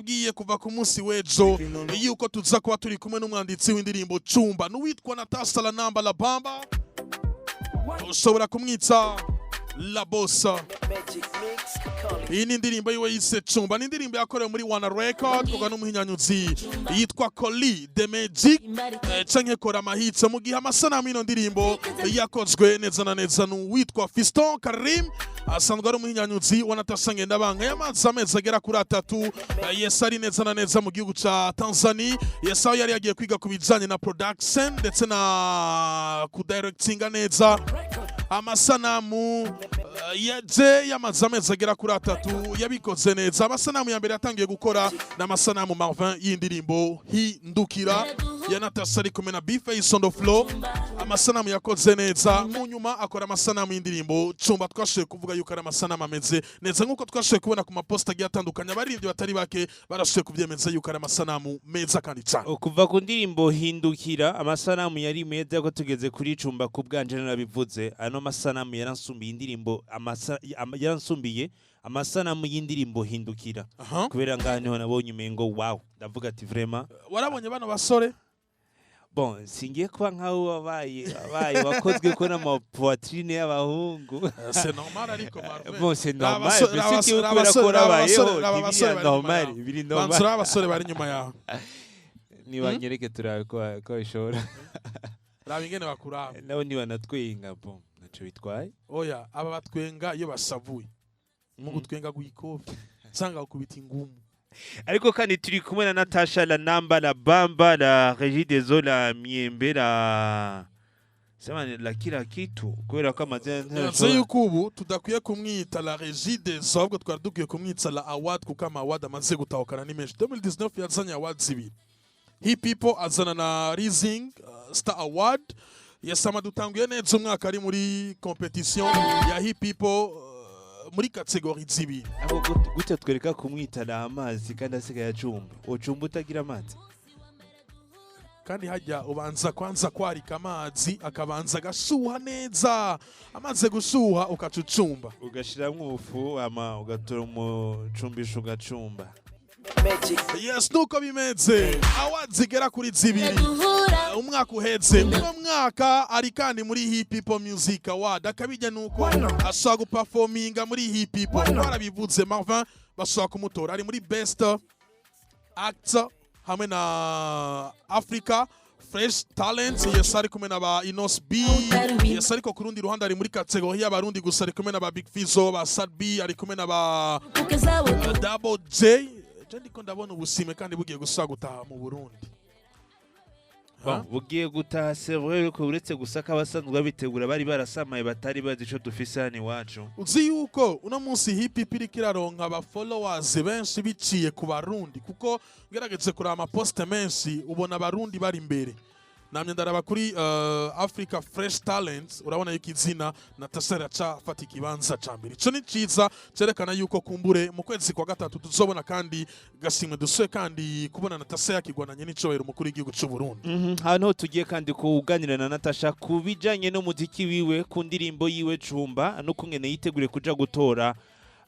Narababwiye kuva ku munsi w'ejo yuko tuza kuba turi kumwe n'umwanditsi w'indirimbo Cumba, n'uwitwa Natasha La Namba La Bamba, ushobora kumwita La Bossa. Iyi ni indirimbo yiwe yise Cumba, ni indirimbo yakorewe muri Wana Record kuva n'umuhinyanyuzi yitwa Coli The Magic, canke Kora Amahitso, mu gihe amasanamu y'ino ndirimbo yakozwe neza na neza n'uwitwa Fiston Karim, asanzwe ari umuhinyanyuzi wa Natasha Ngendabanka. Yamaze amezi agera kuri 3, yes, ari neza na neza mu gihugu ca Tanzania. Yes, aho yari yagiye kwiga ku bijanye na production ndetse na kudirectinga neza amasanamu. Yaje yamaze amezi agera kuri 3, yabikoze neza. Amasanamu ya mbere yatangiye gukora n'amasanamu, Marvin, y'indirimbo Hindukira ya Natasha ari kumwe na B-Face on the floor. Amasanamu yakoze neza. Mu nyuma akora amasanamu y'indirimbo Cumba. Twashoboye kuvuga yuko ari amasanamu ameze neza, nk'uko twashoboye kubona ku maposta agiye atandukanye. Abaririmbyi batari bake barashoboye kubyemeza yuko ari amasanamu meza kandi cyane. Kuva ku ndirimbo Hindukira, amasanamu yari meza, ko tugeze kuri Cumba, ku bwanje narabivuze, ano masanamu yaransumbiye indirimbo, yaransumbiye amasanamu y'indirimbo Hindukira, kubera ngaha niho nabonye umengo wow, ndavuga ati vraiment. Warabonye bano basore? Bon, singiye kuba nkaho wabaye wakozwe ko n'ama poitrine y'abahungu. C'est normal ariko, Marvin. Bon, c'est normal. Raba Mbese kiwe kubera ko warabayeho raba abasore ntibiri bari inyuma normal yawe. biri normal. Banzura abasore bari inyuma yawe. Nibanyereke turabe ko bishobora. Raba ingene bakuraba. Nabo nibanatwenga, bon, naco bitwaye. Oya, aba batwenga iyo basavuye mu gutwenga guikofi nsanga gukubita ingumu. Ariko kandi turi kumwe na Natasha La Namba La Bamba La Régie des Eaux La Miembe La sema la kila kitu, kubera ko amazina Nzi yuko ubu tudakwiye kumwita la Régie des Eaux, ahubwo twari dukwiye kumwita la award, kuko ama award amaze gutahukana ni menshi. 2019 yazanye awards zibiri, Hip People, azana na Rising Star Award. Yesama dutanguye neza umwaka ari muri competition ya Hip People, muri catégorie zibiri. Ako gute twereka kumwita la amazi kandi asigaye acumba? Ucumba utagira amazi? Kandi hajya ubanza kwanza kwarika amazi, akabanza agashuha neza, amaze gushuha ukacucumba. Ugashiramwo ubufu, ama ugatora umucumbisho ugacumba. Yes, nuko bimeze. Awards zigera kuri zibiri umwaka uhetse. Uno mwaka ari kandi muri Hip People Music Award. Akabijya nuko ashobora guperforminga muri Hip People, twarabivuze, Marvin, bashobora kumutora ari muri Best Actor hamwe na Africa Fresh Talent. Yes, ari kumwe na ba Inos B. Yes, ariko ku rundi ruhande ari muri catégorie y'Abarundi gusa, ari kumwe na ba Big Fizzo, ba Sad B, ari kumwe na ba Double J. Je ndiko ndabona ubusime kandi bugiye gusa gutaha mu Burundi. Bon, bugiye gutaha, c'est vrai ko uretse gusa ko abasanzwe babitegura bari barasamaye, batari bazi ico dufise hano iwacu. Uzi yuko uno munsi Hip Hop iriko iraronka aba followers benshi biciye ku Barundi, kuko ngerageze kuraba amaposte menshi, ubona Abarundi bari imbere. Namye ndaraba kuri Africa Fresh Talents, urabona yuko izina Natasha racafata ikibanza ca mbere. Ico ni ciza, cerekana yuko kumbure mu kwezi kwa gatatu tuzobona kandi gashimwe dusuye kandi kubona Natasha yakigwananye n'icobahiro umukuru w'igihugu c'u Burundi. Hano tugiye kandi kuganira na Natasha ku bijanye n'umuziki wiwe, ku ndirimbo yiwe Cumba, n'ukungene yiteguriye kuja gutora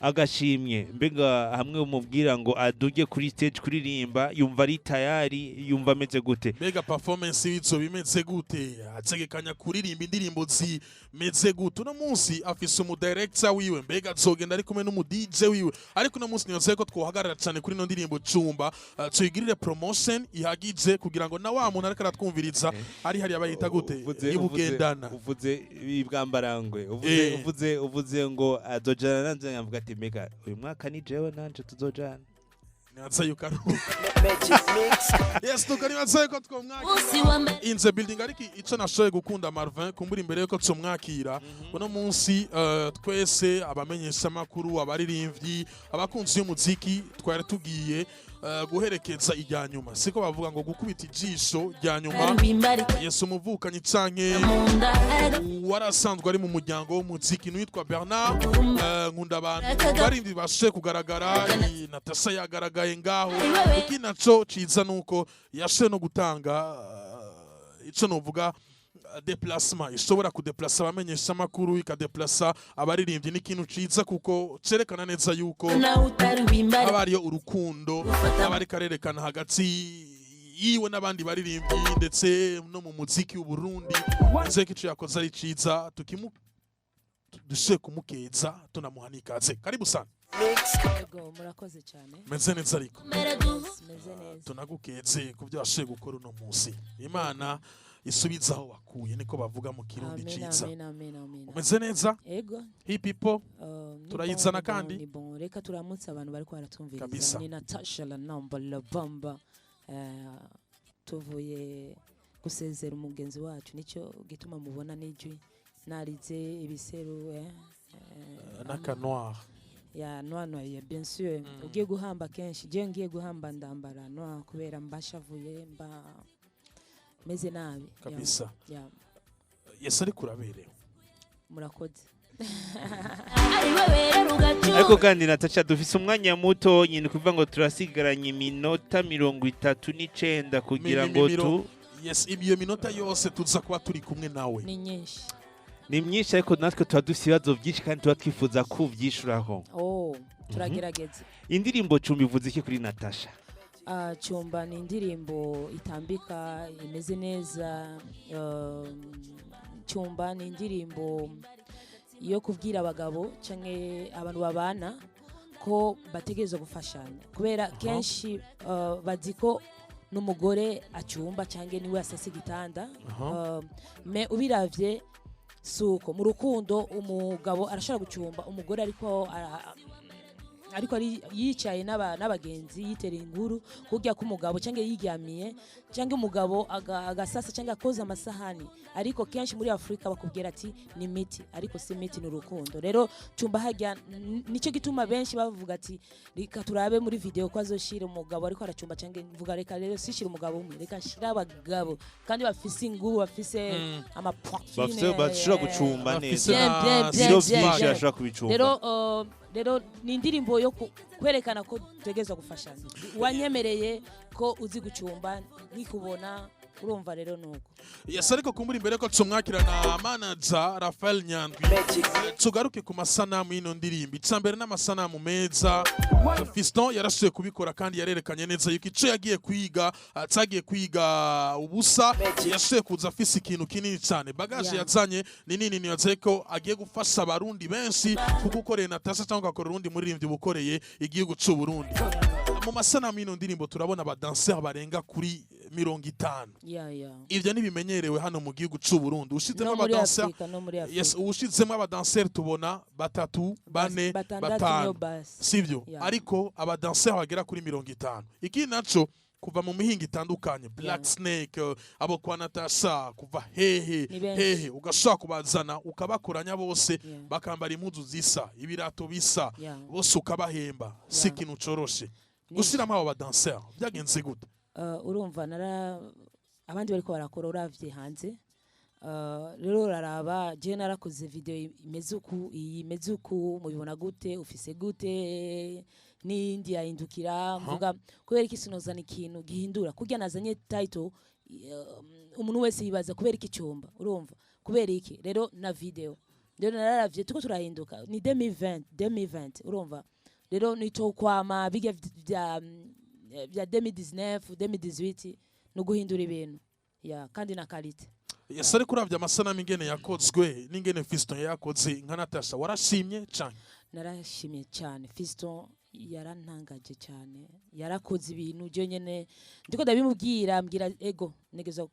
agashimwe. Mbega hamwe umubwira ngo aduge kuri stage kuririmba, yumva ari tayari? Yumva ameze gute? Mbega performance y'izo bimeze gute? Ategekanya kuririmba indirimbo zimeze gute? Uno munsi afise umudirector wiwe, mbega azogenda ari kumwe n'umu DJ wiwe? Ariko uno munsi niyoze ko twohagarara cyane kuri ino ndirimbo Cumba, tuyigirire promotion ihagije kugira ngo na wa muntu ariko aratwumviriza ari hariya, bayita gute, ibugendana. Uvuze ibwambarangwe, uvuze uvuze ngo azojana nanje, nkavuga ati mbega uyu mwaka ni jewe nanje tuzojana. Nibaza yuko ari uko. Yes, nuko nibaza yuko twomwakira in the building. Ariko ico nashoboye gukunda, Marvin, kumbura imbere yuko tumwakira uno munsi, twese abamenyeshamakuru, abaririmbyi, abakunzi y'umuziki, twari tugiye guherekeza irya nyuma, siko bavuga ngo gukubita ijisho rya nyuma. Yesu, umuvukanyi canke warasanzwe ari mu muryango w'umuziki n'uwitwa Bernard Nkunda abantu barindi bashoboye kugaragara. Natasha yagaragaye ngaho. Iki naco ciza nuko yashoboye no gutanga ico novuga. déplacement ishobora kudeplasa abamenyesha amakuru, ikadeplasa abaririmbyi, ni ikintu ciza kuko cerekana neza yuko Nawe utari wimbare. haba hariyo urukundo, aba ariko arerekana hagati yiwe n'abandi baririmbyi ndetse no mu muziki w'Uburundi. Nze ko ico yakoze ari ciza, tukimu dushe kumukeza, tunamuha n'ikaze. Karibu sana. Yego, murakoze cyane. Meze neza ariko? Meze neza. Tunagukeze ku byo washoboye gukora uno munsi. Imana isubiza aho wakuye, niko bavuga mu Kirundi Amen. ciza. Amen, amen, amen. Umeze neza? Ego. Hi people. Ni Turayizana bon, ni bon, kandi? Ni bon, reka turamutse abantu bariko baratumviriza. Kabisa. Ni Natasha la namba la bamba. Tuvuye gusezera umugenzi wacu, nicyo gituma mubona n'ijwi narize ibiseru N'akanoir. Ya noir, noir, ya bien sûr. Ugiye guhamba kenshi, je ngiye guhamba ndambara noir kubera mbashavuye, mba meze nabi. Ya, Kabisa. Ya. Yes, ariko uraberewe. Murakoze. Ari wewe rero ugacu. Ariko kandi Natasha, dufise umwanya muto nyine, kuvuga ngo turasigaranye iminota 39 kugira ngo tu Yes, iyo minota yose tuza kuba turi kumwe nawe. Ni nyinshi. Ni myinshi, ariko natwe tuba dufise ibibazo byinshi kandi tuba twifuza kuvyishuraho. Oh, turagerageza. Indirimbo Cumba ivuze iki kuri Natasha? Ah, Cyumba ni indirimbo itambika, imeze neza. Cyumba ni indirimbo yo kubwira abagabo canke abantu babana ko bategerezwa gufashanya, kubera kenshi bazi ko n'umugore acumba canke niwe asasa igitanda. Mais ubiravye suko mu rukundo umugabo arashobora gucumba umugore ariko ariko ari yicaye n'abagenzi yitera inkuru kurya k'umugabo, cyangwa yiryamiye, cyangwa umugabo agasasa cyangwa akoza amasahani. Ariko kenshi muri Afurika bakubwira ati ni miti, ariko si miti, ni urukundo. Rero cumba hajya nicyo gituma benshi bavuga ati reka turabe muri video ko azoshira umugabo ariko aracumba, cyangwa mvuga reka rero sishira umugabo umwe, reka nshira abagabo kandi bafise ingubu, bafise amapoitrine. Bafise, bashobora gucumba Bafise neza. Bien, na bien, bien, Ibiro bien, byinshi bien. bashobora kubicumba. Rero ni indirimbo yo kwerekana ko dutegerezwa gufashanya. Wanyemereye ko uzi gucumba nkikubona, urumva rero nuko. Yes, ariko kumbura imbere ko tumwakira na manager Rafael Nyandwi, tugaruke ku masanamu y'ino ndirimbo. Icambere n'amasanamu meza. Fiston yarasuye kubikora kandi yarerekanye neza yuko ico yagiye kwiga atagiye kwiga ubusa. Yasuye kuza afise ikintu kinini cyane, bagage yazanye ni nini. Nibaze ko agiye gufasha abarundi benshi, kuko ukoreye Natasha cyangwa ugakora urundi muririmbyi bukoreye igihugu c'u Burundi. Mu masanamu y'ino ndirimbo turabona abadanseur barenga kuri 50. Ya. Ivyo ntibimenyerewe hano mu gihugu c'u Burundi. Ushizemo No muri abadanseur Afrika, no muri Afrika. Yes, ushizemo abadanseur tubona batatu, bane, batandatu niyo batanu, basi. sivyo? Yeah. Ariko abadanseur bagera kuri 50, ikindi naco kuva mu mihinga itandukanye, Black Snake, abo kwa Natasha, kuva hehe Ni benshi. hehe, ugashobora kubazana ukabakoranya bose, bakambara impuzu zisa, ibirato bisa, bose ukabahemba, si ikintu coroshe. Gushiramo abo badanseur byagenze gute? Urumva nara abandi bariko barakora, uravye hanze, rero uraraba je narakoze video imeze uku, iyi imeze uku, mubibona gute, ufise gute n'iyindi yahindukira. Mvuga kubera iki sinozana ikintu gihindura kurya nazanye title, umuntu wese yibaza kubera iki cyumba, urumva kubera iki rero na video. Rero nararavye tuko turahinduka, ni 2020 2020, urumva rero nico kwama bijya vya 2019 2018 no guhindura ibintu ya kandi na qualité. Yes, ariko uravye amasanamu ingene yakozwe n'ingene Fiston yakoze, nka Natasha warashimye cane? Narashimye cyane. Fiston yarantangaje cyane, yarakoze ibintu je nyene ndiko ndabimubwira, mbwira ego ntegeza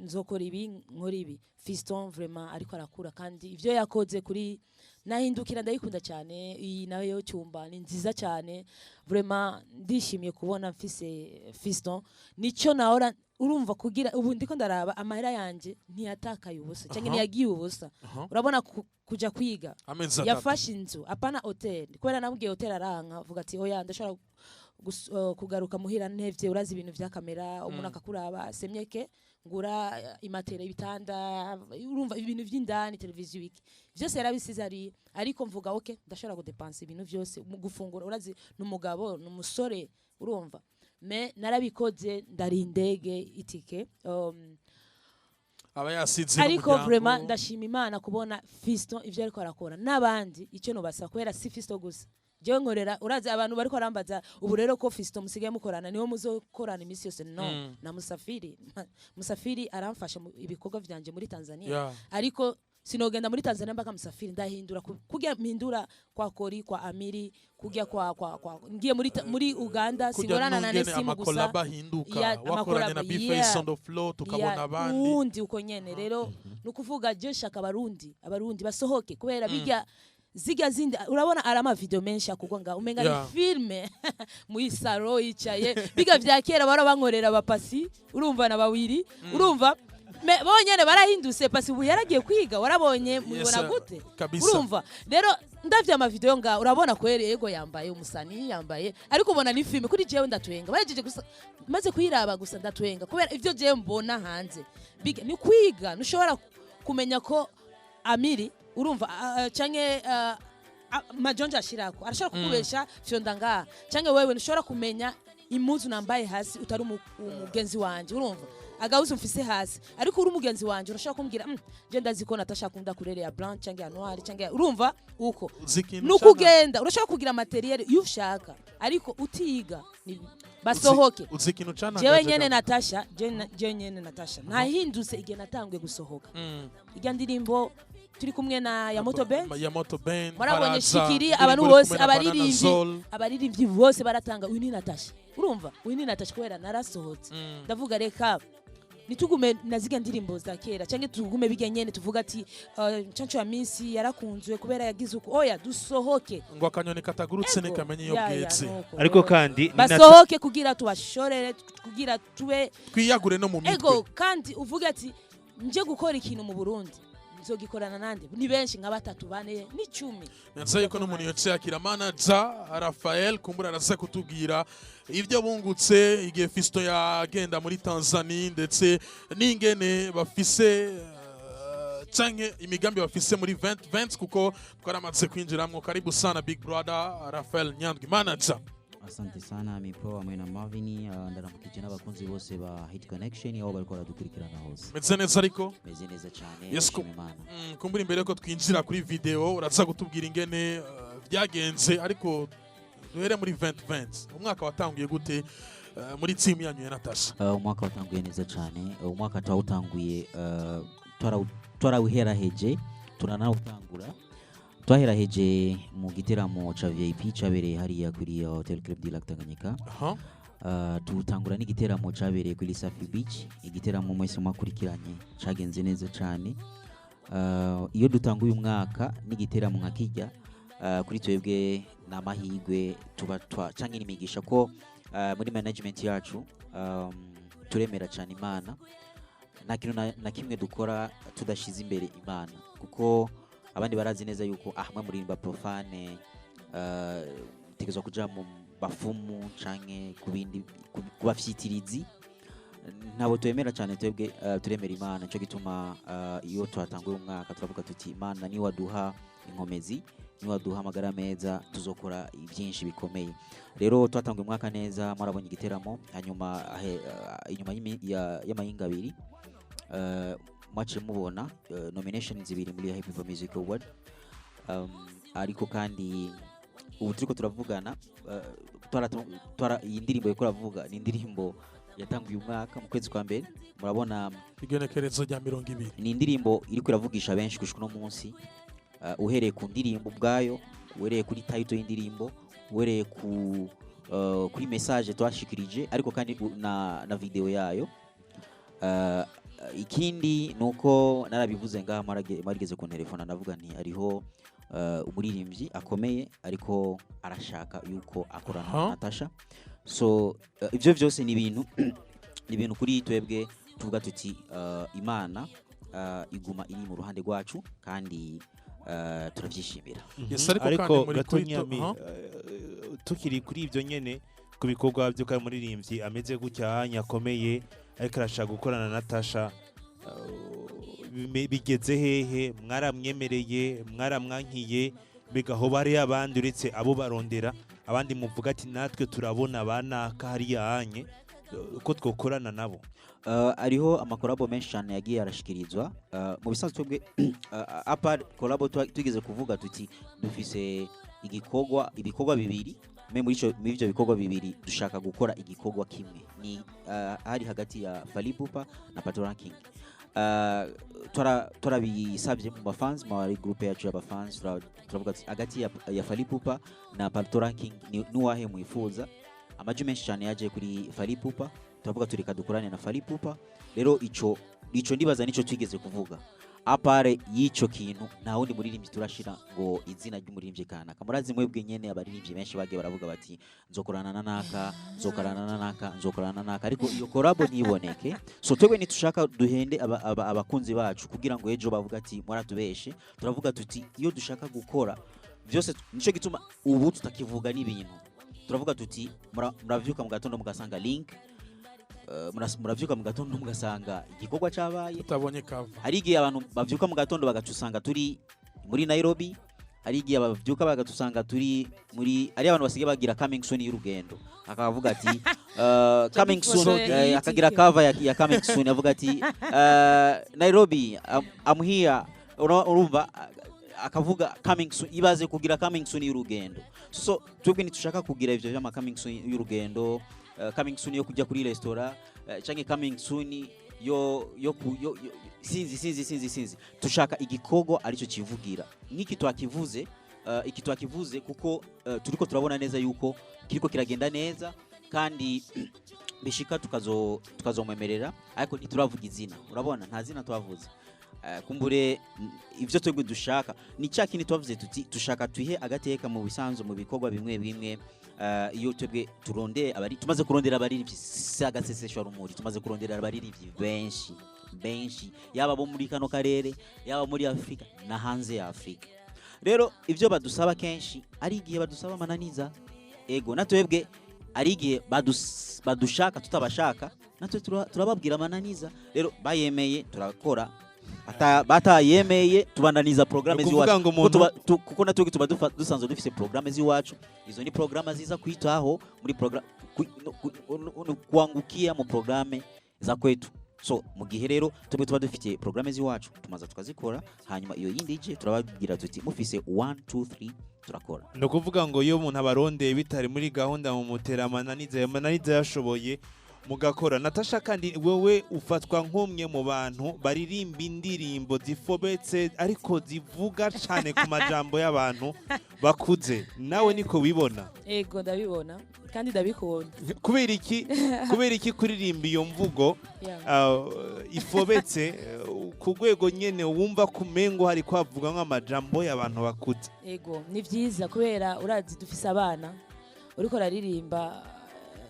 nzokora ibi, nkora ibi. Fiston vraiment ariko arakura, kandi ivyo yakoze kuri nahindukira ndayikunda cyane. Iyi nayo cyumba ni nziza cyane, vraiment ndishimiye kubona mfise Fiston. Nico nahora urumva kugira ubu ndiko ndaraba amahera yanje ntiyatakaye ubusa cyangwa ntiyagiye ubusa. Urabona kuja kwiga Amezi 3. yafashe inzu, apana hotel, kubera namubwiye hotel aranka, avuga ati oya, ndashobora kugaruka muhira ntevye. Urazi ibintu vya kamera, umuntu akakuraba semyeke ngura imatera, ibitanda, urumva ibintu vy'indani, televiziyo, iki vyose yarabisize ari. Ariko mvuga okay, ndashobora kudepansa ibintu vyose mu gufungura, urazi n'umugabo n'umusore, urumva mais narabikoze, ndari indege itike. Aba yasize Ariko n'umuryango. vraiment ndashima Imana kubona Fiston ivyo ariko arakora n'abandi. Icyo nobasaba, kubera si Fiston gusa jewe nkorera, urazi abantu bariko barambaza ubu rero ko Fiston musigaye mukorana, niwe muzokorana iminsi yose? No. Na Musafiri, Musafiri aramfasha mu ibikorwa vyanje muri Tanzania. Ariko sinogenda muri Tanzania mpaka Musafiri. Ndahindura kurya mpindura kwa Kori, kwa Amiri, kurya kwa ngiye muri Uganda, Kurya singorana na n'ungene Nesimu gusa. ama collabo ahinduka, wakoranye na Ama collabo, B-Face on the floor, tukabona abandi. Uwundi uko nyene. Rero ni ukuvuga je shaka abarundi basohoke, kubera bijya zirya zindi urabona ari ama video menshi akugwa nga umenga ni filme muri saro yicaye. Biga vya kera bara bankorera abapasi, urumva, na bawiri, urumva, bonyene barahindutse. Pasi ubu yaragiye kwiga, warabonye mubibona Yes, sir. gute? Kabisa. Urumva rero ndavye ama video nga urabona kweri, ego yambaye umusani yambaye, ariko ubona ni filme. Kuri jewe ndatwenga bahejeje gusa, maze kuyiraba gusa ndatwenga, kubera ivyo jewe mbona hanze. Ni kwiga, ntushobora kumenya ko Amiri, urumva, canke Majonje ashirako arashobora kukubesha fyonda ngaha, canke wewe ntushobora kumenya impuzu nambaye hasi utari umugenzi wanje, urumva, agahuzu mfise hasi. Ariko uri umugenzi wanje urashobora kumbwira, je ndazi ko Natasha akunda couleur ya blanc canke ya noir canke urumva uko. Uzi ikintu Nukugenda urashobora kugira matériel iyo ushaka, ariko utiga ni basohoke. Uzi ikintu cana Jewe nyene Natasha, jewe nyene Natasha nahindutse igihe natanguye gusohoka. Ijya ndirimbo turi kumwe na ya Moto Band, Ya Moto Band. mwarabonye. Baraza, Shikiri, indirimbo abantu iri bose, kumwe na Banana abaririmbyi, Zol. abaririmbyi bose baratanga uyu ni Natasha, urumva, uyu ni Natasha, kubera narasohotse. Ndavuga reka nitugume na zirya ndirimbo za kera, cyangwa tugume bijya nyene tuvuga ati Canco ya minsi yarakunzwe kubera yagize uko. Oya, dusohoke. Ngo akanyoni katagurutse Ego. ntikamenya iyo Ya, bwetse. nuko. Ariko Rero, kandi ni basohoke kugira tubashorere, kugira tube Twiyagure no mu mitwe. Ego, kandi uvuge ati nje gukora ikintu mu Burundi, nzogikorana nande? Ni benshi, nka batatu, bane, n'icumi. Nzi yuko n'umuntu yoce yakira manager Rafael, kumbura araza kutubwira ibyo bungutse igihe Fisto yagenda muri Tanzania, ndetse n'ingene bafise canke imigambi bafise muri 2020, kuko twaramaze kwinjiramwo. Karibu sana, big brother Rafael Nyandwi, manager. Asante sana Mipro hamwe na Marvin. Ndaramukije n'abakunzi bose ba Hit Connection aho bariko baradukurikirana hose. Meze neza ariko? Meze neza cyane. Yes, ndashima Imana. Kumbura imbere yuko twinjira kuri video uraza kutubwira ingene vyagenze, ariko duhere muri 2020. Umwaka watanguye gute muri team yanyu ya Natasha? Umwaka watanguye neza cyane. Umwaka twawutanguye twarawuheraheje turanawutangura. Twaheraheje mu giteramo ca VIP cabereye hariya kuri Hotel Club du Lac Tanganyika. Tuwutangura n'igiteramo cabereye kuri Safi Beach, igiteramo mwese mwakurikiranye cagenze neza cyane. Iyo dutanguye umwaka n'igiteramo nka kijya, kuri twebwe ni amahirwe tuba twa canke n'imigisha ko muri management yacu turemera cyane Imana. Nta kintu na kimwe dukora tudashize imbere Imana, kuko abandi barazi neza yuko ah mwe muririmba profane, mutegerezwa kuja mu bafumu canke ku bindi ku bafyitirizi. Ntabwo twemera cyane twebwe, turemera Imana. Nico gituma iyo twatanguye umwaka turavuga tuti Imana ni waduha inkomezi, ni waduha amagara meza, tuzokora byinshi bikomeye. Rero twatanguye umwaka neza, mwarabonye igiteramo. Hanyuma inyuma y'amahinga abiri mwaciye mubona nomination zibiri muri Happy for Music Award. Ariko kandi ubu turiko turavugana, iyi ndirimbo yariko iravuga ni indirimbo yatanguye umwaka mu kwezi kwa mbere, murabona. Igenekerezo rya 20. Ni indirimbo iriko iravugisha benshi gushika uno munsi, uhereye ku ndirimbo ubwayo, uhereye kuri title y'indirimbo, uhereye kuri message twashikirije, ariko kandi na video yayo. Ikindi nuko narabivuze ngaha, mwarigeze ku telefone, ndavuga nti hariho umuririmbyi akomeye ariko arashaka yuko akorana na Natasha. So ivyo vyose ni ibintu kuri twebwe tuvuga tuti Imana iguma iri mu ruhande rwacu kandi turavyishimira. Yes, ariko Ariko kandi muri gato kuri nyami, tukiri kuri ibyo nyene, ku bikorwa by'uko ari umuririmbyi ameze gutya akomeye ariko arashaka gukorana na Natasha, bigeze hehe? Mwaramwemereye, mwaramwankiye? Mbega hoba hariyo abandi uretse abo barondera, abandi muvuga ati natwe turabona banaka hariya hanye? Ko twokorana nabo. Hariho amacollabo menshi cyane yagiye arashikirizwa. Mu bisanzwe twebwe, à part collabo, twigeze kuvuga tuti dufise igikorwa, ibikorwa bibiri. Me muri ivyo bikorwa bibiri dushaka gukora igikorwa kimwe, ni hari hagati ya Fally Ipupa na Patoranking. Twarabisabye mu bafans, mu groupe yacu y'abafans, turavuga ati hagati ya Fally Ipupa na Patoranking ni nuwahe mwifuza? Amajwi menshi cyane yaje kuri Fally Ipupa. Turavuga tureka dukorane na Fally Ipupa. Rero ico ndibaza nico twigeze kuvuga. À part y'ico kintu, nta wundi muririmbyi turashira ngo izina ry'umuririmbyi kanaka. Murazi mwebwe nyene, abaririmbyi benshi bagiye baravuga bati nzokorana na naka, nzokorana na naka, nzokorana na naka, ariko iyo collabo ntiboneke. So twebwe ntitushaka duhende abakunzi bacu kugira ngo ejo bavuga ati mwaratubeshe. Turavuga tuti iyo dushaka gukora byose, nico gituma ubu tutakivuga n'ibintu. Turavuga tuti muravyuka mu gatondo mugasanga link, muravyuka mu gatondo mugasanga igikorwa cabaye. Tutabonye cover. Hari igihe abantu bavyuka mu gatondo bagatusanga turi muri Nairobi, hari igihe bavyuka bagatusanga turi muri, ari abantu basigaye bagira coming soon y'urugendo, akavuga ati coming soon, ifoto akagira y'itike. cover ya coming soon, avuga ati Nairobi, I'm here. Urumva akavuga coming soon. Ibaze kugira coming soon y'urugendo. So twebwe ntitushaka kugira ivyo vy'ama coming soon y'urugendo, coming soon yo kujya kuri restaurant, canke coming soon yo, ku, yo sinzi sinzi sinzi sinzi. Tushaka igikorwa aricyo kivugira nk'iki twakivuze, iki twakivuze kuko turiko turabona neza yuko kiriko kiragenda neza, kandi bishika tukazomwemerera, ariko ntituravuga izina. Urabona nta zina twavuze. Kumbure ivyo twebwe dushaka ni cya kindi twavuze tuti dushaka twihe agateka mu bisanzwe mu bikorwa bimwe bimwe. Iyo twebwe turondeye abari, tumaze kurondera abaririmbyi, si agaseseshwa rumuri, tumaze kurondera abaririmbyi benshi benshi, yaba bo muri kano karere, yaba muri Afurika na hanze ya Afurika. Rero ivyo badusaba kenshi, ari igihe badusaba amananiza, ego natwebwe ari igihe badushaka tutabashaka, natwe turababwira amananiza. Rero bayemeye turakora, batayemeye tubandaniza programme Ni ukuvuga z'iwacu. ngo Kuko kuko natwe tuba dusanzwe dufise programme z'iwacu. Izo ni programme ziza kwitaho muri programme kuangukia mu programme za kwetu. So mu gihe rero twebwe tuba dufite programme z'iwacu, tumaza tukazikora, hanyuma iyo yindi ije turababwira tuti mufise 1 2 3 turakora. Ni ukuvuga ngo iyo umuntu abarondeye bitari muri gahunda, mu mutera amananiza, ayo mananiza yashoboye mugakora. Natasha, kandi wewe ufatwa nk'umwe mu bantu baririmba indirimbo zifobetse ariko zivuga cyane ku majambo y'abantu bakuze. Nawe niko wibona? Ego, ndabibona kandi ndabikunda. Kubera iki kuririmba iyo mvugo ifobetse, ku rwego nyene wumva kumengo hari kwavuga nk'amajambo y'abantu bakuze? Ego, ni vyiza kubera urazi dufise abana. Uriko uraririmba,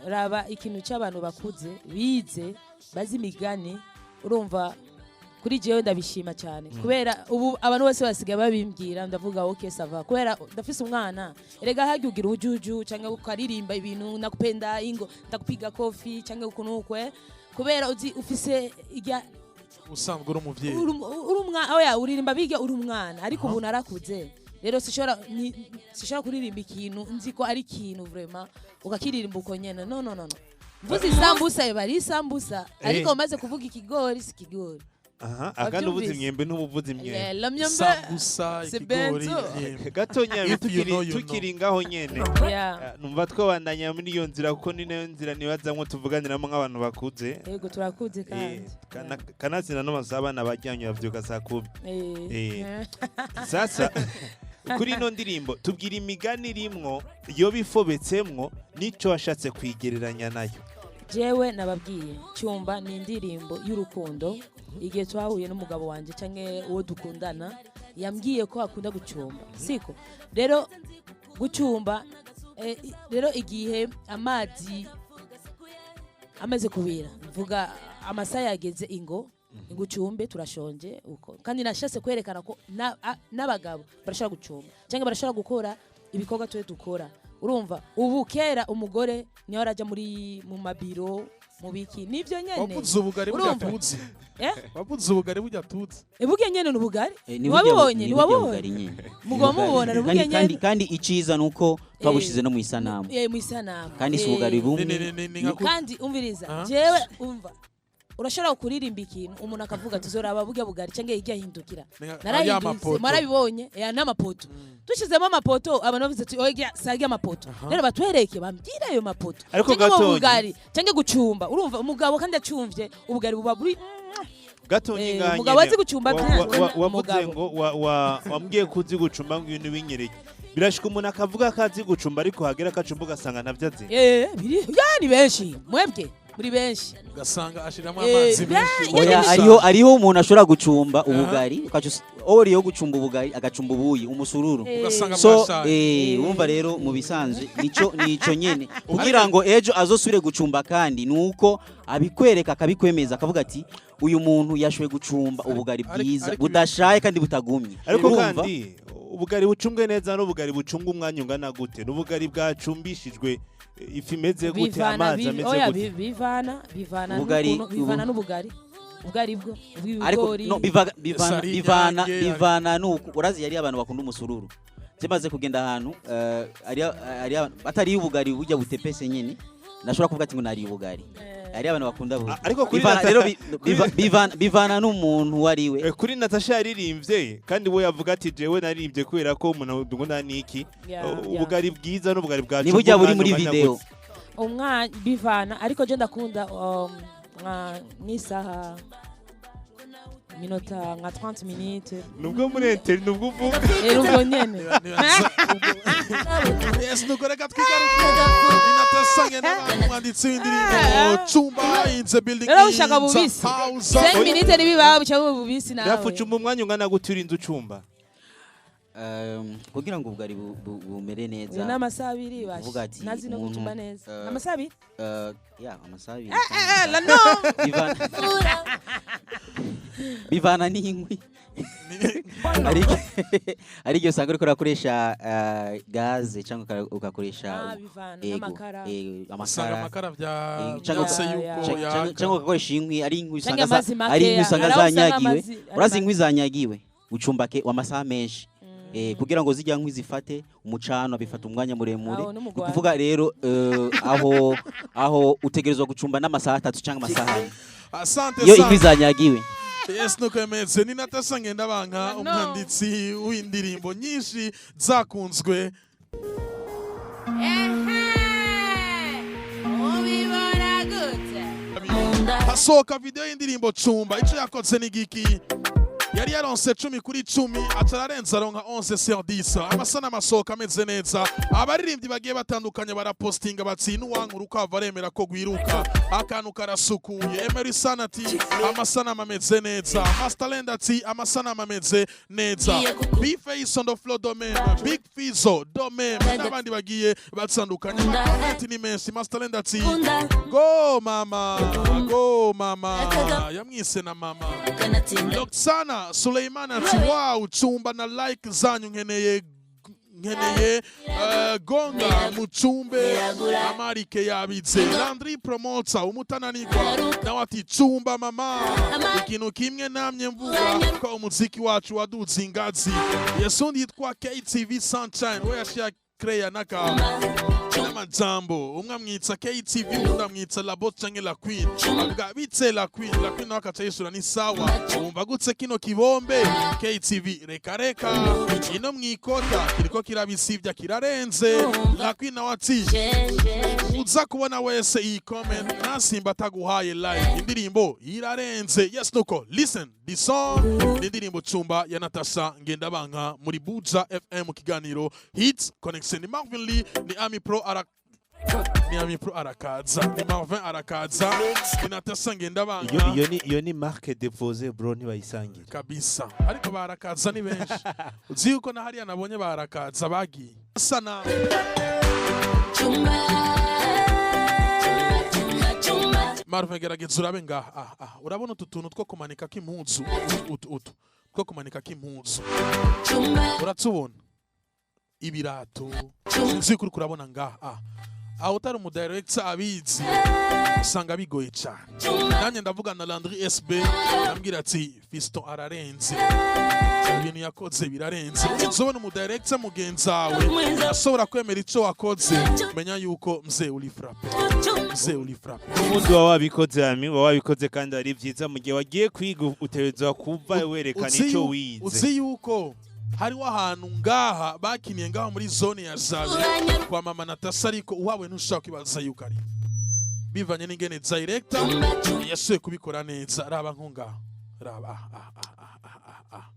raba ikintu cy'abantu bakuze bize bazi imigani. Urumva kuri jewe ndabishima cyane kubera ubu abantu bose basigaye babimbwira, ndavuga ok, ça va, kubera ndafise umwana. Erega harya ugira ubujuju cyangwa ukaririmba ibintu nakupenda ingo ndakupiga kofi cyangwa ukuntu ukwe, kubera uzi ufise irya Usanzwe uri umuvyeyi. Uri umwana, oya, uririmba biga uri umwana, ariko ubu narakuze. Rero sinshobora kuririmba ikintu nzi ko ari ikintu vraiment ukakiririmba uko nyene. No, no, no, no, mvuze isambusa iba ari isambusa, ariko umaze kuvuga ikigori si ikigori. Aha, akandi uvuze Wabyumvise? imyembe ntubuvuze imyembe. Lelo myembe. Sambusa, C'est ikigori, benzo. imyembe. Gatonya. If you know, you know. Tukiri ngaho nyene. Numva twabandanya muri iyo nzira kuko ni nayo nzira nibazamwo tuvuganiramo nk'abantu bakuze. Yego, turakuze kandi. Kanatsinda n'amasaha abana bajyanye bavyuka saa 10. Sasa kuri ino ndirimbo, tubwira imigani irimwo yoba ifobetsemwo n'ico washatse kwigereranya nayo. Jewe nababwiye, Cyumba ni indirimbo y'urukundo. Igihe twahuye n'umugabo wanjye canke uwo dukundana, yambwiye ko akunda gucumba, siko? Rero gucumba, rero igihe amazi amaze kubira, mvuga amasaha yageze, ingo ingo ucumbe, turashonje uko. Kandi nashatse kwerekana ko n'abagabo barashobora gucumba cyangwa barashobora gukora ibikorwa twe dukora. Urumva ubu kera umugore niwe arajya muri mu mabiro. Mu biki nivyo nyene. Wavuze ubugari burya Urumva? tuzi. Eh? Wavuze ubugari burya tuzi. Burya nyene ni ubugari. Ni burya Wabibonye, ni burya ntiwabubonye? bugari nyene. Mugomba mubona ni burya Kandi kandi nyene. kandi iciza nuko twabushize no mu isanamu. Mu isanamu. Kandi si ubugari bumwe. Ni nka Kandi umviriza, Aha. jewe umva, urashobora kuririmba ikintu umuntu akavuga tuzoraba burya bugari cyangwa hirya hindukira. Ni nka ya Narahindutse. mapoto. Marabibonye ya n'amapoto dushizemo amapoto, abantu bavuze ati oya, sage amapoto rero batwereke, bambwire ayo mapoto Ariko cyangwa ubu gatonyi. bugari cyangwa gucumba. Urumva umugabo kandi acumvye ubugari buba buri Gatonyi ngaha Umugabo nyene. azi gucumba byanze. Wavuze Umugabo. ngo wambwiye ko uzi gucumba, ngo ibintu binyereke. Birashika umuntu akavuga ko azi gucumba, ariko hagera akacumba ugasanga ntavyo azi. Biri ya ni benshi, mwebwe muri benshi. Ugasanga ashiramo amazi menshi. Oya, ariho umuntu ashobora gucumba ubugari ukaca ori yo gucumba ubugari agacumba ubuyi umusururu. Ugasanga So bwashaje. Urumva rero mu bisanzwe nico nyene kugira ngo ejo azosubire gucumba, kandi nuko abikwereka akabikwemeza akavuga ati uyu muntu yashoboye gucumba ubugari bwiza budashaye kandi butagumye. Ariko Urumva? kandi ubugari bucumbwe neza n'ubugari bucunga umwanya ungana gute, n'ubugari bwacumbishijwe ifu imeze gute, Bivana amazi ameze oya, gute? bivana Ubugari- bivana n'ubugari ubwo ari bwo Ariko ubw'ibigori. no bivana Sari bivana inyange, bivana nuko urazi yari abantu bakunda umusururu. Je maze kugenda ahantu ari batari ubugari burya butepese nyene, nashobora kuvuga ati ngo nari ubugari. Ari abantu bakunda bugi. Ariko kuri Bivana rero bivana n'umuntu uwo ari we. Kuri Natasha yaririmbye, kandi we yavuga ati jewe naririmbye kubera ko umuntu dukunda niki. Ubugari bwiza n'ubugari bwacu Ni burya buri muri video. Umwanya bivana, ariko je ndakunda nk'isaha, minota nka 30 minutes. Nubwo muri inter nubwo uvuga. Rero ubwo nyene. Yes, nuko reka twigaruke. Ni Natasha Ngendabanka, umwanditsi w'indirimbo Cumba, in the building. Rero ushaka in the bubisi. house. 5 minutes nibibaho bica buba bubisi nawe. Rafu, ucumba umwanya ungana gute urinze ucumba? Kugira ngo ubugari bumere neza, Uyu ni amasaha 2 kuvuga basha ati nazi no umuntu, gucumba neza. Amasaha 2. Ya, amasaha 2. La no. Bivana n'inkwi. Ariko iyo usanga uriko urakoresha gaze cyangwa ugakoresha Ah, bivana ego, n'amakara. Usanga amakara. amakara bya Cyangwa byose yuko yaka. Cyangwa ugakoresha inkwi, ari inkwi Canke usanga amazi ari inkwi makeya. usanga Hari aho usanga zanyagiwe. amazi ari Urazi make. inkwi zanyagiwe ucumbake amasaha menshi kugira ngo zijya nkwi zifate umucano bifata umwanya muremure. Aho no mu Ni Rwanda. ukuvuga rero aho utegerezwa gucumba n'amasaha 3 cyangwa amasaha 4 Asante iyo sana. inkwi zanyagiwe. Yes, nuko bimeze. Ni Natasha Ngendabanka, No. umwanditsi w'indirimbo nyinshi zakunzwe. Ubibona gute? Hasohoka video y'indirimbo Cumba. Ico yakoze ni giki? Yari yaronse 10/10, aca ararenza aronka 11 sur 10. Amasanamu asohoka ameze neza, abaririmbyi bagiye batandukanye barapostinga bati n'uwankura ukava aremera ko gwiruka, akantu karasukuye. Emery San ati amasanamu ameze neza. Masterland ati amasanamu ameze neza. B-Face on the floor domain, Big Fizzo domain, n'abandi bagiye batandukanye. Amakomenti ni menshi. Masterland ati go mama, go mama, yamwise na mama. Roxana Suleiman ati wow, Cumba na like zanyu, nkeneye gonga mucumbe amarike yabitse. Landry Promoter umutananirwa nawe ati cumba mama. Ikintu kimwe namye mvuga ko umuziki wacu waduze ingazi. Yesundi yitwa KTV Sunshine we yashiya creya naka n'amajambo, umwe amwitsa KTV, undi amwitsa La Boss canke La Queen. Avuga bitse La Queen, La Queen nawe akaca yishura ni sawa, wumva gutse kino kibombe KTV, reka reka ino mwikota kiriko kirabisivya kirarenze. La Queen nawe ati uza kubona wese iyi comment ntasimba ataguhaye like, indirimbo irarenze. Yes, nuko listen the song ni indirimbo Cumba ya Natasha Ngendabanka muri Buja FM mu kiganiro Hit Connection. Ni Marvin Lee, ni Ami Pro ara ni Ami Pro arakaza, ni Marvin arakaza, ni Natasha Ngendabanka. Iyo ni marque déposée, bro, ntibayisangira. Kabisa, ariko barakaza ni benshi. Uzi yuko na hariya nabonye barakaza bagiye sana. Chumba, chumba, chumba. Marvin, gerageza urabe ngaha. Ah, urabona utu tuntu two kumanika k'impuzu, utu two kumanika k'impuzu? Chumba, Uratubona ibirato? Sinzi yuko uriko urabona ngaha. Ah, Aho utari umudirector abizi, usanga bigoye cyane. Nanjye ndavuga na Landry SB, ndambwira ati Fiston ararenze, ibintu yakoze birarenze. Uzobona umudirector mugenzi wawe ashobora kwemera ico wakoze, menya yuko mzee uri frappé, mzee uri frappé. Ubundi waba wabikoze, ami, waba wabikoze kandi ari byiza. Mu gihe wagiye kwiga, utegerezwa kuva werekana Uzi ico wize. Uzi yuko hariho ahantu ngaha bakiniye, ngaha muri zone ya Jabe kwa mama Natasha, ariko uwawe ntushobora kwibaza yuko ari bivanye n'ingene director yashoboye kubikora neza. Raba nko ngaha, raba ah, ah, ah, ah, ah, ah,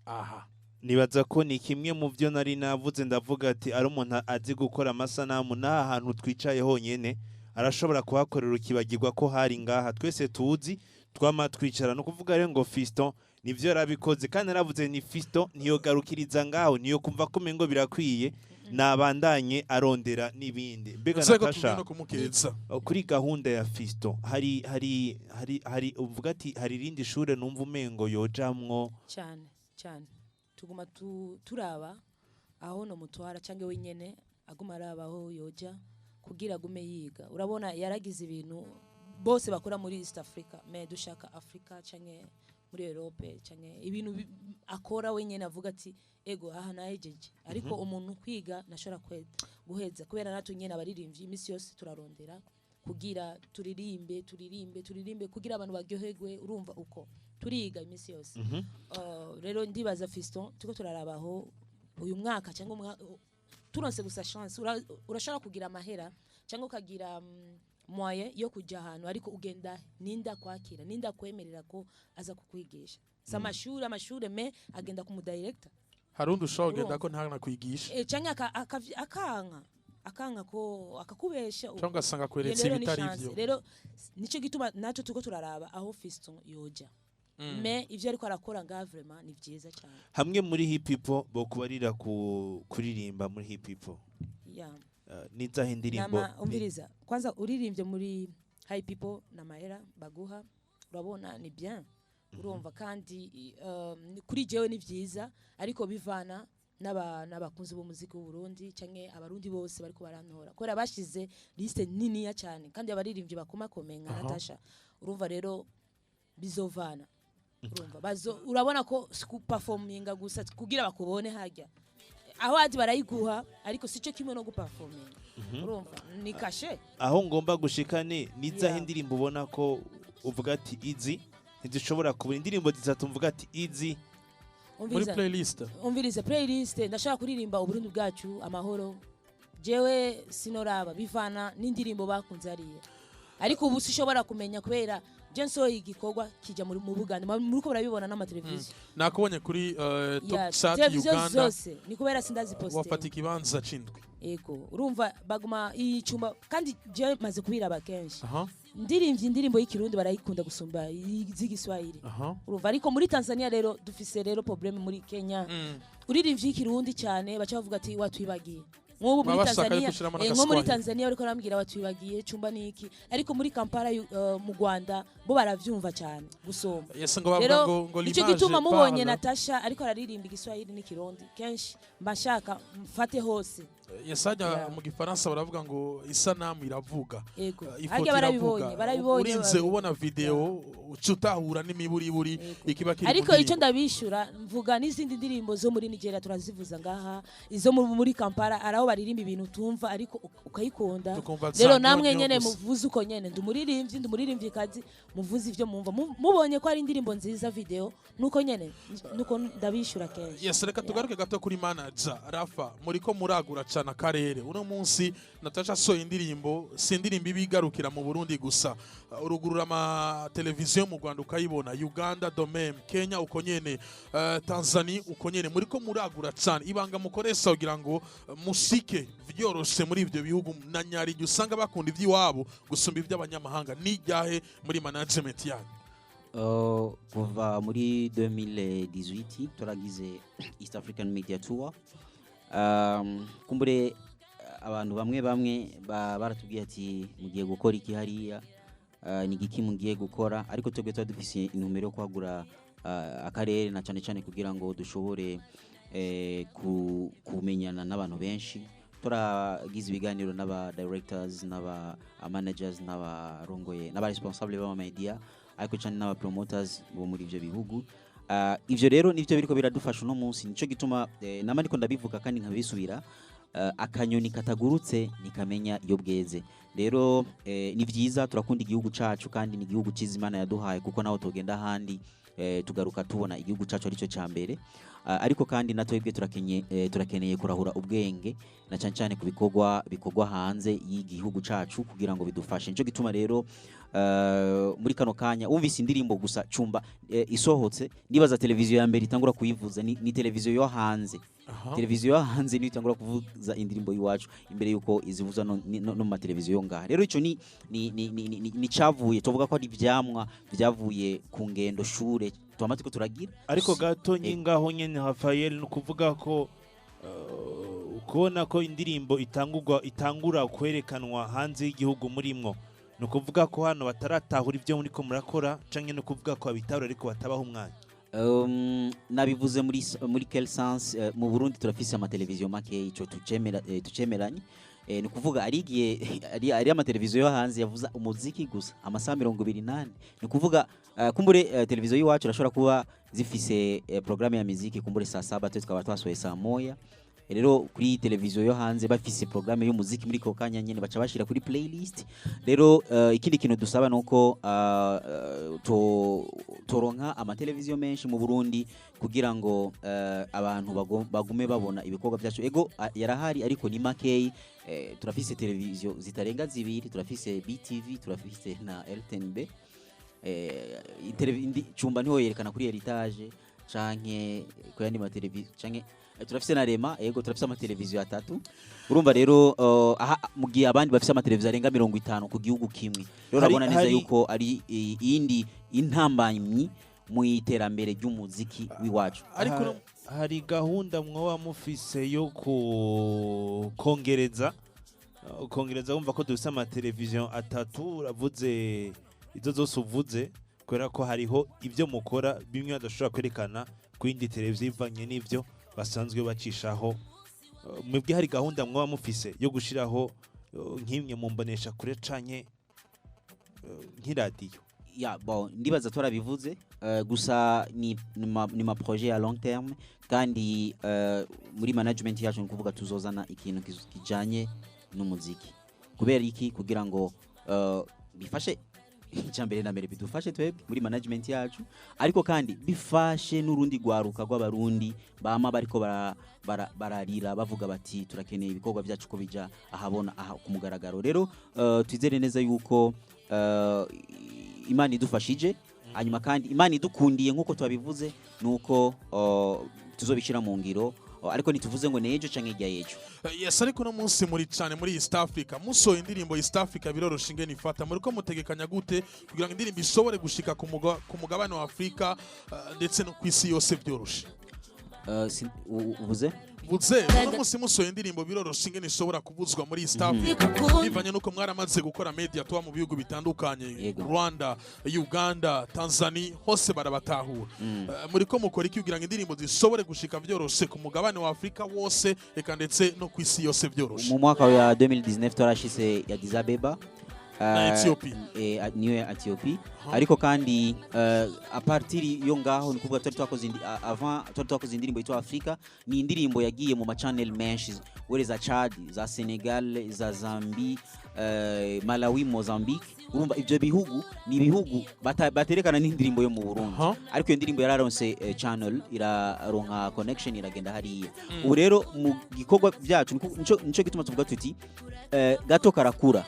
aha. Nibaza ko ni kimwe mu byo nari navuze, ndavuga ati ari umuntu azi gukora amasanamu, n'aha hantu twicaye honyene arashobora kuhakorera ukibagirwa ko hari ngaha twese tuzi twama twicara. No kuvuga rero ngo Fiston nivyo yarabikoze, kandi naravuze ni Fiston ntiyogarukiriza ngaho, niyo kumva ko umengo birakwiye, nabandanye arondera n'ibindi. Mbega nzego Natasha, tugiye no kumukeza. Kuri gahunda ya Fiston hari uvuga ati hari irindi shure numva umengo yojamwo? Cyane cyane, tuguma turaba aho no mutwara cyangwa wenyene aguma araba aho yoja kugira agume yiga. Urabona yaragize ibintu bose bakora muri East Africa, mais dushaka Africa canke muri Europe, canke ibintu akora wenyene avuga ati ego, aha nahejeje. Ariko umuntu kwiga nashobora guheza, kubera natwe nyene abaririmbyi iminsi yose turarondera kugira turirimbe, turirimbe, turirimbe kugira abantu baryoherwe. Urumva uko turiga iminsi yose. Rero ndibaza Fiston turiko turarabaho uyu mwaka cyangwa turonse gusa chance. Urashobora kugira amahera cyangwa ukagira moyen yo kujya ahantu, ariko ugenda ninda kwakira, ninda kwemerera ko aza kukwigisha? Si amashuri, amashuri me agenda ku mudirector. Hari undi ushobora kugenda ko ntanakwigisha. Canke akanka ko akakubesha. Cyangwa ugasanga akweretse Rero ni ibitari chance. byo. Rero nico gituma natwe turiko turaraba aho Fiston yoja, mais ivyo ariko arakora ngaha vraiment ni vyiza cyane. Hamwe muri hip hop bokubarira ku kuririmba muri hip hop, nizaho indirimbo? Nama umviriza kwanza, uririmbye muri high people na mahera baguha, urabona ni bien, urumva kandi kuri jewe ni vyiza, ariko bivana n'abakunzi b'umuziki w'u Burundi canke abarundi bose bariko barantora, kubera bashize liste niniya cyane kandi abaririmbyi bakomakomeye nka Natasha. Urumva rero bizovana, urumva bazo, urabona ko si kuperforminga gusa kugira bakubone hajya aho adi barayiguha, ariko sico kimwe no guperforminga, urumva ni cachet. Aho ngomba gushika ni nizaho indirimbo ubona ko uvuga ati izi ntizishobora kubura, indirimbo zitatu mvuga ati izi. Muri Umviriza, playlist. Umviriza, playlist ndashaka kuririmba Uburundi bwacu, amahoro. Jewe sinoraba, bivana n'indirimbo bakunze hariya, ariko ubu sishobora kumenya kubera je nsohoye igikorwa kijya muri mu Buganda, muriko murabibona n'amateleviziyo. Nakubonye kuri top Ya, chat televiziyo Uganda. zose ni kubera sindaziposte. Wafata ikibanza c'indwi. Ego, urumva baguma icumba, kandi je maze kubiraba kenshi, ndirimbye indirimbo y'ikirundi barayikunda gusumba iz'igiswahili. Urumva, ariko muri Tanzania rero dufise rero problème, muri Kenya uririmbye ikirundi cyane baca bavuga ati watwibagiye. Nk'ubu muri Baba bashaka Tanzania, yuko ushiramo nko muri n'agaswahili. Tanzania bariko barambwira watwibagiye, cumba niki, ariko muri Kampala mu Rwanda bo baravyumva cyane gusumba. Yes, ngo bavuga Rero ngo nicyo l'image gituma mubonye parle. Natasha ariko araririmba igiswahili n'ikirundi kenshi, mba nshaka mfate hose. Yes, hajya mu gifaransa baravuga ngo isanamu iravuga. Ego. Ifoto Harya barabibonye, iravuga. barabibonye. Urinze ubona video uca utahura n'imiburiburi Ego. ikiba kiri mu Ariko icyo ndirimbo. ndabishura, mvuga n'izindi ndirimbo zo muri Nigeria turazivuza ngaha, izo muri Kampala araho baririmba ibintu tumva ariko ukayikunda. Tukumva Rero za namwe nyonyo nyene gusa. muvuze uko nyene, ndumuririmbyi, ndumuririmvyikazi, muvuze ivyo mwumva. Mubonye ko ari indirimbo nziza, video nuko nyene, nuko ndabishura kenshi. Yes, reka tugaruke gato kuri manager Rafa. Muriko muragura cyane akarere. Uno munsi Natasha asohoye indirimbo, si indirimbo iba igarukira mu Burundi gusa. Urugurura ama televiziyo mu Rwanda ukayibona, Uganda de même, Kenya uko nyene, Tanzania uko nyene. Muriko muragura cyane, ibanga mukoresha kugira ngo musike vyoroshe muri ivyo bihugu na nyarigi usanga bakunda ivy'iwabo gusumba ivy'abanyamahanga, ni ryahe muri management yanyu? Kuva muri 2018 turagize East African Media Tour. Kumbure abantu bamwe bamwe baratubwiye ati mugiye gukora iki hariya, ni igiki mugiye gukora? Ariko twebwe tuba dufise intumbero yo kwagura akarere, na cyane cyane kugira ngo dushobore kumenyana n'abantu benshi. Turagize ibiganiro n'aba directors, n'aba managers, n'abarongoye, n'aba responsable b'ama media, ariko cyane n'aba promoters bo muri ivyo bihugu. Ivyo rero nivyo biriko biradufasha uno munsi. Nico gituma nama ndiko ndabivuga kandi nkabisubira, akanyoni katagurutse ntikamenya iyo bweze. Rero ni vyiza, turakunda igihugu cacu kandi ni igihugu ciza Imana yaduhaye, kuko naho tugenda ahandi tugaruka tubona igihugu cacu aricyo ca mbere. Ariko kandi na twebwe turakeneye kurahura ubwenge na cyane cyane ku bikorwa bikorwa hanze y'igihugu cacu kugira ngo bidufashe. Nico gituma rero muri kano kanya wumvise indirimbo gusa Cumba isohotse, nibaza televiziyo ya mbere itangura kuyivuza ni televiziyo yo hanze. Televiziyo yo hanze niyo itangura kuvuza indirimbo y'iwacu imbere yuko izivuza no mu mateleviziyo yo ngaha. Rero ico ni cavuye, tuvuga ko ari ivyamwa vyavuye ku ngendo shure twama turiko turagira. Ariko gato nyingaho nyene, Rafael, ni ukuvuga ko kubona ko indirimbo itangura kwerekanwa hanze y'igihugu murimwo, ni ukuvuga ko hano bataratahura ibyo muriko murakora, canke ni ukuvuga ko babitahura ariko batabaha umwanya? Nabivuze muri quel sens? Mu Burundi turafise amateleviziyo make, ico tucemera, tucemeranye. Ni kuvuga ari igihe ari amateleviziyo yo hanze yavuza umuziki gusa amasaha 24. Ni kuvuga kumbure televiziyo y'iwacu irashobora kuba zifise programme ya muziki kumbure saa 7, twe tukaba twasohoye saa 1. Rero kuri televiziyo yo hanze bafise programme y'umuziki muri ko kanya nyene baca bashira kuri playlist. Rero ikindi kintu dusaba nuko toronka amateleviziyo menshi mu Burundi kugira ngo abantu bagume babona ibikorwa byacu. Ego, yarahari ariko ni makeyi. Turafise televiziyo zitarenga zibiri, turafise BTV, turafise na RTNB. Cumba niho yerekana kuri Heritage canke ku yandi mateleviziyo, canke turafise na Rema. Ego, turafise amateleviziyo atatu. Urumva rero aha mu gihe abandi bafise amateleviziyo arenga 50 ku gihugu kimwe, rero urabona neza yuko ari iyindi intambamyi mu iterambere ry'umuziki w'iwacu. Ariko Hari gahunda mwoba mufise yo kongereza kongereza? Wumva ko dufise amateleviziyo atatu, uravuze izo zose uvuze, kubera ko hariho ibyo mukora bimwe badashobora kwerekana ku yindi televiziyo ivanye n'ibyo basanzwe bacishaho. Mwebwe hari gahunda mwoba mufise yo gushiraho nk'imwe mu mbonesha kure canke nk'iradiyo? Ya, bon, ndibaza twarabivuze, gusa ni ma projet ya long terme. Kandi muri management yacu ni kuvuga tuzozana ikintu kijanye n'umuziki. Kubera iki? Kugira ngo bifashe, icya mbere na mbere bidufashe twebwe muri management yacu, ariko kandi bifashe n'urundi rwaruka rw'Abarundi bama bariko bararira bavuga bati turakeneye ibikorwa byacu ko bija ahabona aha ku mugaragaro. Rero twizere neza yuko Imana idufashije, hanyuma kandi Imana idukundiye nk'uko twabivuze, nuko tuzobishyira mu ngiro, ariko ntituvuze ngo nejo canke hirya y'ejo. Yes, ariko no munsi muri cyane muri East Africa, musohoye indirimbo East Africa biroroshe ingene ifata. Muri ko mutegekanya gute kugira ngo indirimbo ishobore gushika ku mugabane wa Afrika ndetse no ku isi yose byoroshe? Uvuze? Vuze uno munsi musohoye indirimbo biroroshe ingene ishobora kuvuzwa muri East Africa, bivanye nuko mwaramaze gukora media tuba mu bihugu bitandukanye, Rwanda, Uganda, Tanzania, hose barabatahura. Muri ko mukora iki kugira ngo indirimbo zishobore gushika byoroshe ku mugabane wa Afrika wose, eka ndetse no ku isi yose byoroshe? Mu mwaka wa 2019 twarashitse Addis Abeba Na Ethiopia. Niyo ya Ethiopia. Ariko kandi à partir yo ngaho, ni kuvuga twari twakoze avant twari twakoze indirimbo yitwa Africa. Ni indirimbo yagiye mu ma channel menshi, were za Chad, za Senegal, za Zambie, Malawi, Mozambique. Urumva ivyo bihugu ni ibihugu baterekana n'indirimbo yo mu Burundi. Ariko iyo ndirimbo yararonse channel, iraronka connection, iragenda hariya. Ubu rero mu gikorwa byacu nico gituma tuvuga tuti gato karakura.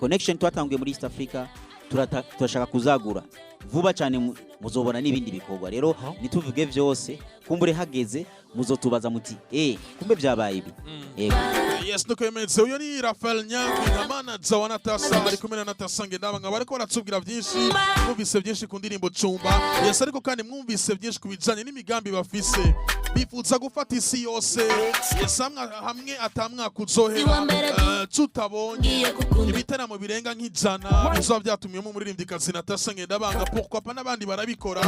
Connection twatanguye muri East Africa, turashaka kuzagura vuba cyane, muzobona n'ibindi bikorwa. Rero ntituvuge vyose, kumbure hageze muzotubaza muti kumbe vyabaye ibi. Yego. Yes, nuko bimeze. Uyu ni Rafael Nyangi na manager wa Natasa, ari kumwe na Natasa Ngendabanga. Bariko baratubwira byinshi. Mwumvise byinshi ku ndirimbo Cumba. Yes, ariko kandi mwumvise byinshi ku bijanye n'imigambi bafise, bifuza gufata isi yose. Yes, hamwe atamwaka uzohera tutabonye ibiteramo birenga nk'ijana bizoba byatumiwemo umuririmbyikazi Natasa Ngendabanga. Pourquoi pas, n'abandi barabikora.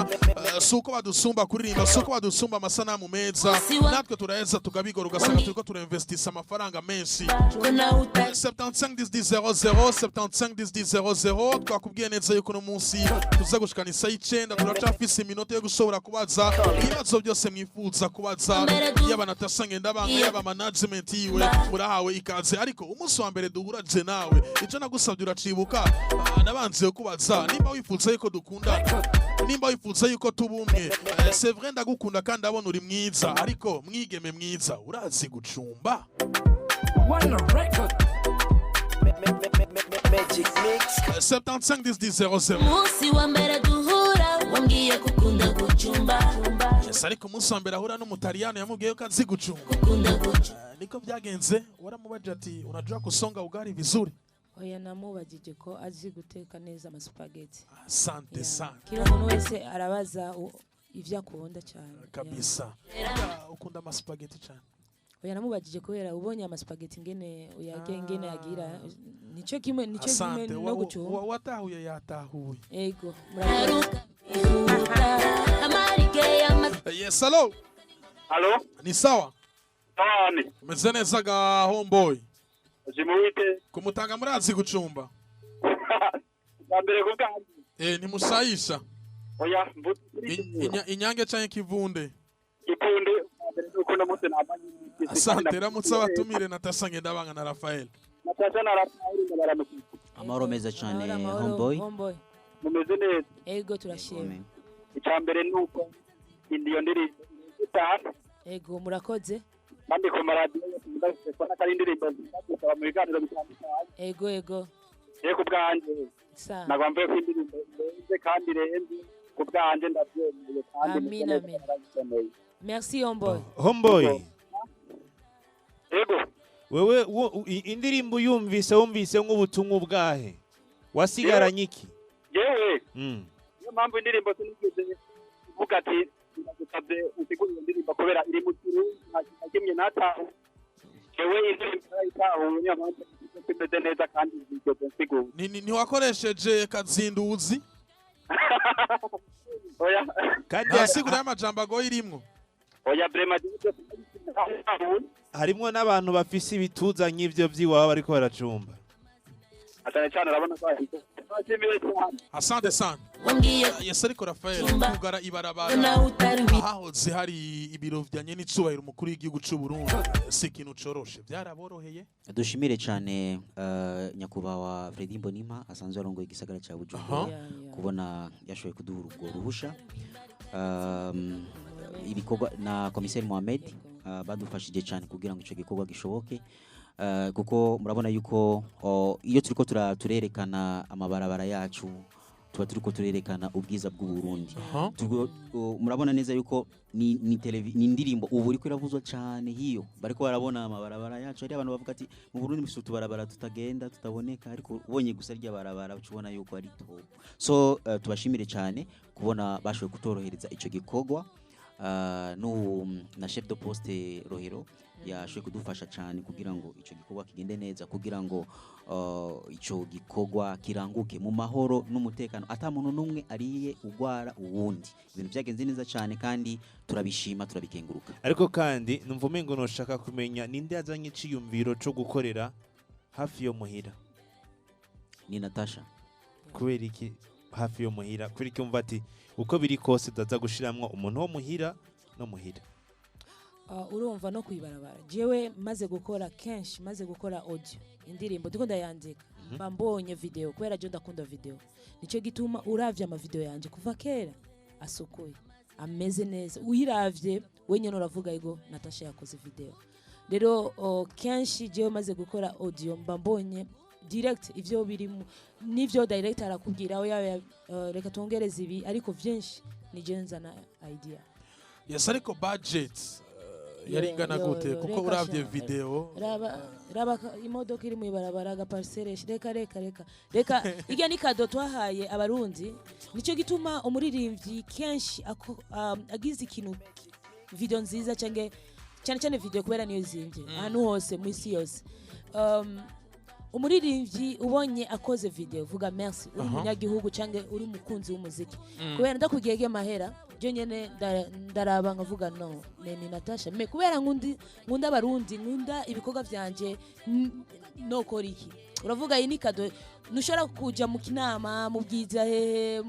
Si uko badusumba kuririmba, si uko badusumba amasanamu meza. Natwe turaheza tukabigora, ugasanga turiko turainvestisa amafaranga menshi. Kuna uta 75 10 00, 75 10 00. Twakubwiye neza yuko uno munsi tuza gushikana isaha 9. Turacafise iminota yo gushobora kubaza ibibazo byose mwifuza kubaza, yaba Natasha Ngendabanga, yaba management yiwe, murahawe ikaze. Ariko umunsi wa mbere duhura je nawe, ico nagusabye uracibuka? Ah, nabanze kubaza nimba wifuza yuko dukundana, nimba wifuza yuko tuba umwe. C'est vrai, ndagukunda kandi ndabona uri mwiza, ariko mwigeme mwiza, urazi gucumba? One record. Magic mix. 75 10 00. Munsi wa mbere duhura wambwiye kukunda gucumba. Yes, ariko umunsi wa mbere ahura n'Umutaliyano yamubwiye ko azi gucumba. Kukunda gucumba. Niko byagenze? Waramubaje ati: "Unajua kusonga ugali vizuri?" Oya, namubajije ko azi guteka neza amasupageti. Asante Yeah. sana. Kila umuntu wese arabaza ivyo akunda cyane. Yeah. Kabisa. Yeah, ukunda amasupageti cyane. Oya, namubajije kubera ubonye amasupageti ngene uyage, ngene yagira, nico kimwe Asante. no gucumba. Watahuye yatahuye. Ego, murakoze. Aruka ihuta amarike y'ama Yes, hello. Halo, Ni sawa? Tawani, Umeze neza ga homeboy? Jimuwite. Kumutanga murazi gucumba? Bwa mbere ku bwanjye. Ntimusayisha? Oya, mvuze Inyange canke kivunde? Ikunde, bwa mbere nuko uno munsi namanye. Asante, ramutse abatumire Natasha Ngendabanga na Rafael. Natasha na Rafael, ndabaramukije. Amahoro meza cyane. Amahoro, amahoro, Homeboy. Homeboy. Mumeze neza? Ego, turashima. Amen. Icya mbere ni uko indiyo ndirimbo itanu Ego, murakoze. kandi ku maradiyo yose ndafite kubona ko ari indirimbo nziza gusaba mu biganiro bitandukanye. Ego. Ye, ku bwanjye Sa ntabwo mvuye ko indirimbo irenze kandi irenze, ku bwanjye ndabyemeye kandi Amin, meze neza, amin. narabikeneye. Merci, homeboy. Homeboy. Yego. Wewe indirimbo yumvise, wumvise nk'ubutumwa ubwahe? Wasigaranye iki? Yewe, niyo mpamvu indirimbo sinigeze mvuga ati ndagusabye usigure iyo ndirimbo, kubera iri mu Kirundi, nta kintu na kimwe natahu. Jewe indirimbo narayitahuye, niyo mpamvu mvuze ko imeze neza kandi zigeze nsigura. Ntiwakoresheje kazinduzi? Oya. Kandi Nta siguro y'amajambo agoye irimwo? Oya, vraiment, jewe byose narabitahuye. Harimwo n'abantu bafise ibituza nk'ivyo vy'iwabo bariko baracumba. Cyane cyane urabona ko bashimiye cyane. Asante sana. Wambwiye Yes, ariko Rafael, Cumba. kugara ibarabara na utari ahahoze hari ibiro vya nyenicubahiro umukuru w'igihugu c'u Burundi si ikintu coroshe. Byaraboroheye? Dushimire cyane nyakubahwa Fredy Mbonimpa asanzwe arongoye igisagara cya Bujumbura, kubona yashoboye kuduha urwo ruhusha. Ibikorwa na komiseri Mohamed badufashije cyane kugira ngo icyo gikorwa gishoboke. Kuko murabona yuko iyo turiko turerekana amabarabara yacu, tuba turiko turerekana ubwiza bw'u Burundi. Murabona neza yuko ni indirimbo ubu iriko iravuzwa cyane hiyo, bariko barabona amabarabara yacu. Hari abantu bavuga ati mu Burundi mufise utubarabara tutagenda tutaboneka, ariko ubonye gusa rya barabara uca ubona yuko ari top. So tubashimire cyane kubona bashoboye kutorohereza ico gikorwa. N'ubu na chef de poste Rohero yashoboye kudufasha cyane kugira ngo ico gikorwa kigende neza, kugira ngo ico gikorwa kiranguke mu mahoro n'umutekano, ata muntu n'umwe ariye ugwara uwundi. Ibintu byagenze neza cyane kandi turabishima, turabikenguruka. Ariko kandi numva umengo noshaka kumenya ninde yazanye iciyumviro co gukorera hafi yo muhira? Ni Natasha. Kubera iki hafi yo muhira? Kubera iki umva ati uko biri kose ndaza gushiramwo umuntu wo muhira no muhira? Urumva no kwibarabara, jewe maze gukora kenshi, maze gukora audio indirimbo ndiko ndayandika, mba mbonye video, kubera je ndakunda video. Nico gituma uravye ama video yanje kuva kera asukuye, ameze neza, uyiravye wenyene uravuga: "Ego, Natasha yakoze video." Rero kenshi jewe maze gukora audio mba mbonye direct ivyo birimo n'ivyo director arakubwira: "Oya, reka twongereze ibi." Ariko vyinshi ni je nzana idea. Yes, ariko budget yari ingana Yo, gute? yo, Kuko reka uravye sha. video Raba imodoka iri mw'ibarabara, agaparcelle, reka reka reka reka, irya ni cadeau twahaye Abarundi. Nicyo gituma umuririmbyi kenshi agize ikintu, video nziza, cyangwa cyane cyane video, kubera niyo zimvye ahantu hose mu isi yose, umuririmbyi ubonye akoze video, vuga merci uri umunyagihugu cyangwa uri umukunzi w'umuziki, kubera ndakubwiye ge mahera. Je nyene ndaraba nkavuga no ni Natasha, mais kubera nkunda abarundi, nkunda ibikorwa vyanje, nokora iki? Uravuga iyi ni cadeau. Ntushobora kuja mu kinama, mu bwiza, hehe,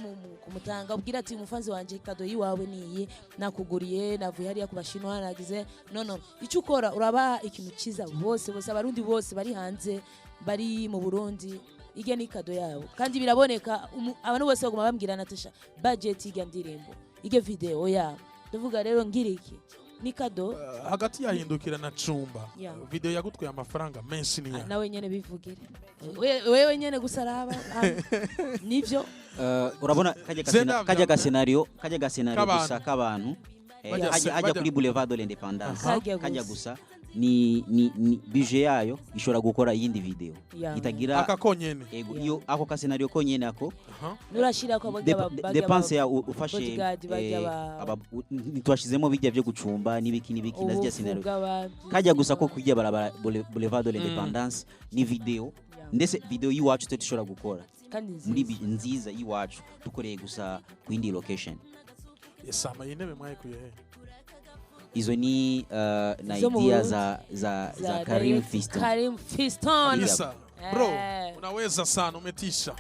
kumutanga ubwira ati umufanzi wanje, cadeau yiwawe niyi nakuguriye, navuye hariya ku bashinwa, nagize no. Icyo ukora, urabaha ikintu cyiza bose bose, abarundi bose bari hanze, bari mu Burundi. Irya ni cadeau yabo kandi biraboneka. Abantu bose baguma bambwira: "Natasha, budget irya ndirimbo, irya video ya." Ndavuga rero ngira iki, ni cadeau. Hagati yahindukira na Cumba, video yagutwaye amafaranga menshi ni ya Nawe nyene bivugire. Wewe nyene gusa araba. Ah, nivyo. Urabona Zenda kajya ga scenario K'abantu. gusa k'abantu, hajya kuri Boulevard de l'Indépendance. Kajya Kajya gusa. gusa ni budget yayo ishobora gukora iyindi video itagira Aka konyene? Ego, Yeah. iyo ako ka scenario konyene ako. Nurashira ko Dépense ya ufashe bodyguard bajya ntitwashizemo bijya byo gucumba n'ibiki n'ibiki na zirya ubufu scenario. Bw'abantu. Kajya gusa ko kujya barabara Boulevard de l'Indépendance ni video, ndetse video y'iwacu twe dushobora gukora kandi muri nziza. Nziza y'iwacu dukoreye gusa ku yindi location. Esama iyi ntebe mwayikuye he? Izo ni na Zo mu idea Burundi. za Karim Fiston. Karim Fiston. Kabisa. Bro, Eh. unaweza sana, umetisha.